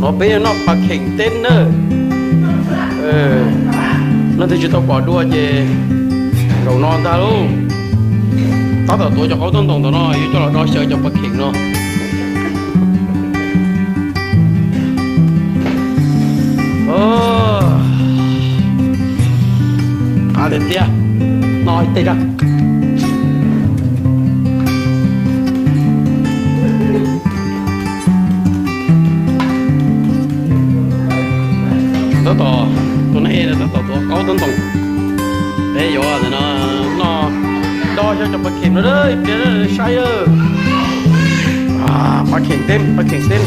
Los peb yuav noj pas kheem teb na. Leej twg tsis tau pom dua ces zaum no ntag lauj. Tab tom tuav cov qaub taub ntoos ntawm no yuav coj los do xyaw cov pas kheem no. Tiag tiag, no tej rag. Tab tom, tus neeg tab tom tuav qaub taub ntoos. Peb yuav ntawm no noj, do xyaw cov pas kheem no ib pliag saib. Pas kheem teb, pas kheem teb.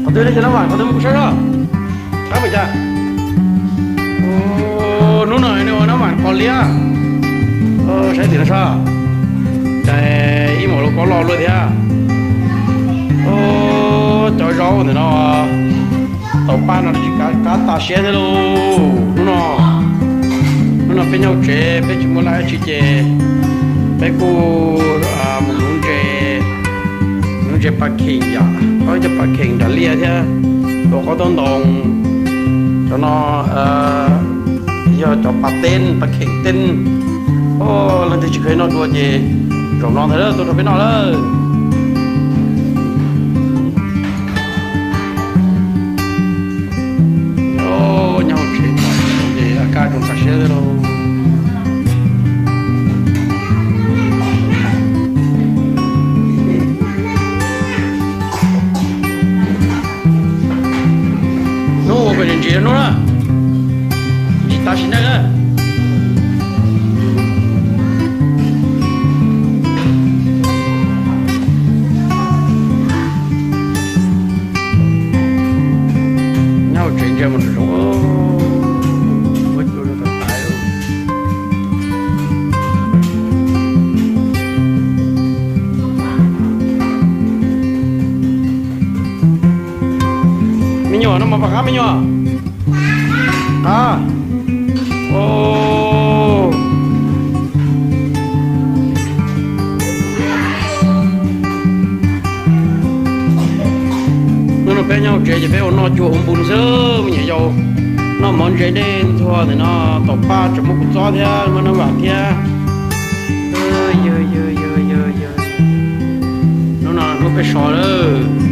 Qhov twg ne, cov nab vam qhov twg, mus saib soj. Saib pam cas. Hnub no nws ua nab vam qos liab. Saib tim no soj. Cas ib muam lub kaub loj luaj thiab. Cov zaub ntawm no, tau paj no tsis qab tas siab thiab lauj. Hnub no, hnub no peb nyob hauv tsev peb tsis muaj laj dab tsi ces peb kuj mus nuv ntses, nuv ntses pas kheem yom, cov pas kheem nram liaj thiab, tuav qaub taub ntoos. Cov no yog cov pas teb, pas kheem teb. Leej twg tsis kheev noj dua ces zaum no ntag tuaj rau peb noj lawm. Nyob hauv tsev ces a kaj zoo tas siab thiab lauj. Hnub ua kom ntsim ntsim hnub na, ntsim tas sim neej na. Nyob hauv tsev ntsia mus nraum zoov, muab cua rau tau tas. Me nyuam, noj mov pom qab me nyuam. Qab. Hnub no peb nyob hauv tsev ces peb ua noj cuag ua npu xwb me nyuam yaus. Noj mov ntse dej ntxhua ntawm no, taum paj tseem muab kuv txob thiab muab nab vam thiab. Hnub no hnub peb so lawm.